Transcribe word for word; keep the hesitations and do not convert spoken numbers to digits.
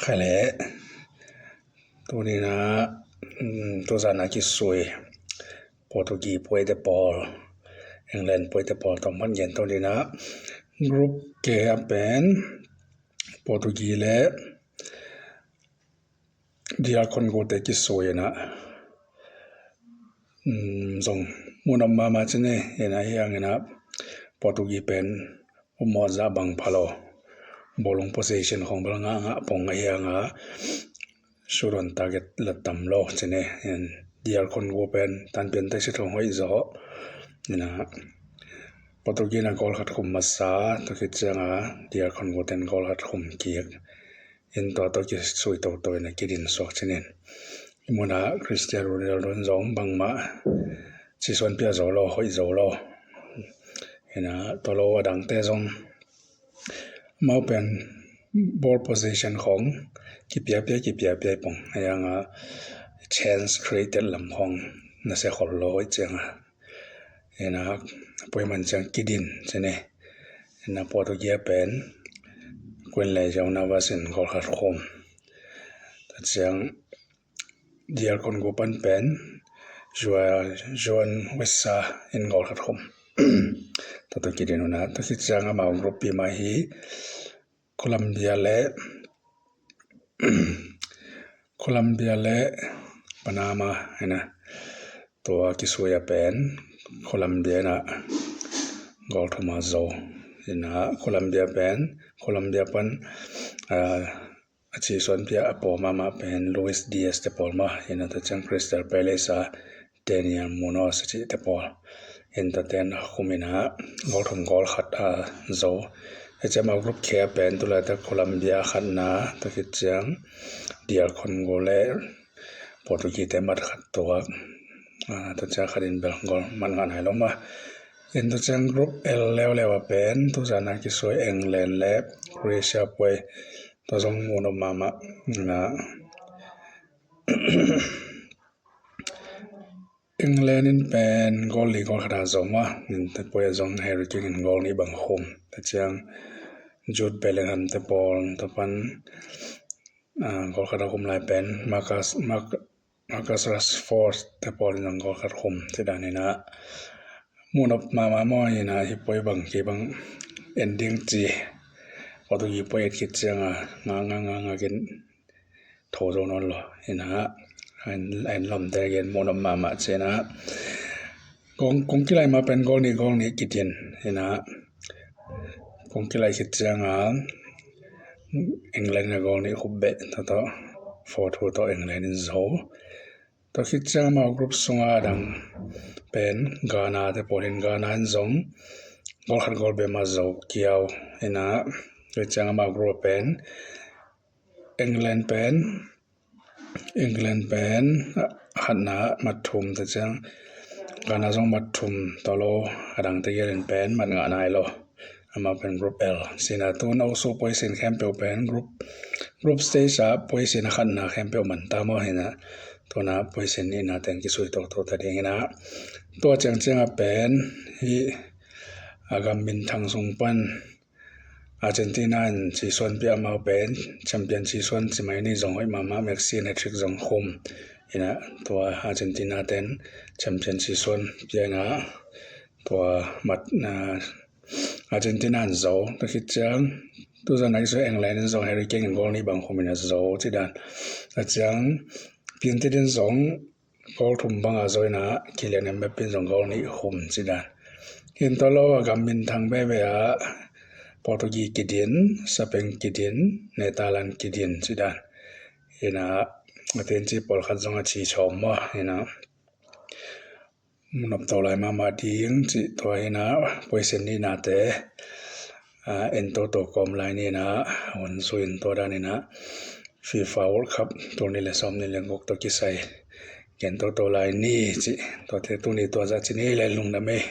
Khai le, tuni-in ah, um, tuzan a kisui Portuguese puai te pawl, England puai te pawl tawh man gen to ding in ah, Group K a pen Portuguese le D R Congo te kisui in ah, um, zong muhnop mahmah ci ni. In ah, hi hang in ah Portuguese pen upmawh zah bang pha lo, bawlung position khong bel ngah ngah pong, ahi hang a shoot on target la tam lo ci ni. In D R Congo pen tanpian taisit khong hoih zaw. In ah Portuguese in ah goal khat khum masa, tua khit ciang a D R Congo ten goal khat khum kik. In tua tawh kisui toto in ah kidin suak ci ni. Hih mun ah Cristiano Ronaldo in zong bangmah cisuan pia zo lo, hoih zo lo. In ah tua lo a dangte zong amau pen ball possession khong kipiapia, kipiapia pong, ahi hang a chance created lam khong nasia khol lo hoih ciang a. In ah puai man ciang kidin ci ni. In ah Portuguese pen Quinley João Navas in goal khat khum. Tua ciang D R Congo pan pen João, João Wissa in goal khat khum. Tua tawh kidin uh in ah, tua khit ciang amau group B mah hi Colombia le, Colombia le Panama hi na. Tua kisui a pen Colombia in ah goal thum a zo. In ah Colombia pen, Colombia pan, ah, a cisuan pia a pawl mahmah pen Luis Diaz te pawl mah. In ah tua ciang Crystal Palace a Daniel Munoz a cih te pawl. In tua ten khum in ah goal thum goal khat a zo. Hi ciang amau Group K a pen tu laitak Colombia khatna, tua khit ciang D R Congo le Portuguese te mat khat tuak. Ah, tua ciang khat in bel goal mat ngah nai lo mah. In tua ciang Group L leuleu a pen tuzan a kisui England le Croatia puai, tua zong muhnop mahmah. In ah England in pen goal li goal khat a zo mah. In tua puai a zong Harry Kane in goal nih bang khum. Tua ciang Jude Bellingham te pawl, tua pan, ah, goal khat a khum lai pen Marcus, Marc-, Marcus Rashford te pawl in zong goal khat khum ci dan in ah muhnop mahmah maw. In ah hih puai bang kei bang en ding ci, Portuguese puai et khit ciang a ngah ngah ngah ngah kin tho zo nawn lo. In ah, en, en lawmte gen muhnop mahmah ci in ah. Kong, kong kilai ma pen goal nih goal nih kidin. In ah kong kilai khit ciang a England in a goal nih khum beh, tua tawh four two tawh England in zo. Tua khit ciang amau group sung a dang pen Ghana te pawl in, Ghana in zong goal khat goal beh mah zo kiau. In ah tua ciang amau group pen England pen, England pen a khatna mat thum, tua ciang Ghana zong mat thum tawh lo, a dangte gel in pen mat ngah nai lo. Amau pen Group L. Ci in ah tun a usu puai sin khempeuh pen group, group stage a puai sin a khatna khempeuh man ta maw. In ah tun a puai sin nihna teng kisui toto ta ding in ah, tua ciangciang a pen hih a gam minthang sung pan Argentina in cisuan pia, amau pen champion cisuan ci mai ni, zong hoih mahmah, Messi in hat-trick zong khum. In ah tua Argentina ten champion cisuan pia in ah tua mat, ah, Argentina in zo. Tua khit ciang tuzan a kisui England in zong Harry Kane in goal nih bang khum in ah zo ci dan. Tua ciang Argentina in zong goal thum bang a zo in ah Kylian Mbappe in zong goal nih khum ci dan. In tua lo a gam minthang veve a Portuguese kidin, Spain kidin, Netherlands kidin ci dan. In ah a tenci pawlkhat zong a ci chawm maw. In ah muhnop to lai mahmah ding cih tua hi in ah puai sin nihnate, ah, en toto kawm lai ni in ah, hun zui in tua dan in ah FIFA World Cup tul nih le sawm nih le guk tawh kisai gen toto lai ni cih, tuate tuni tua zah ci ni le, lungdam ei.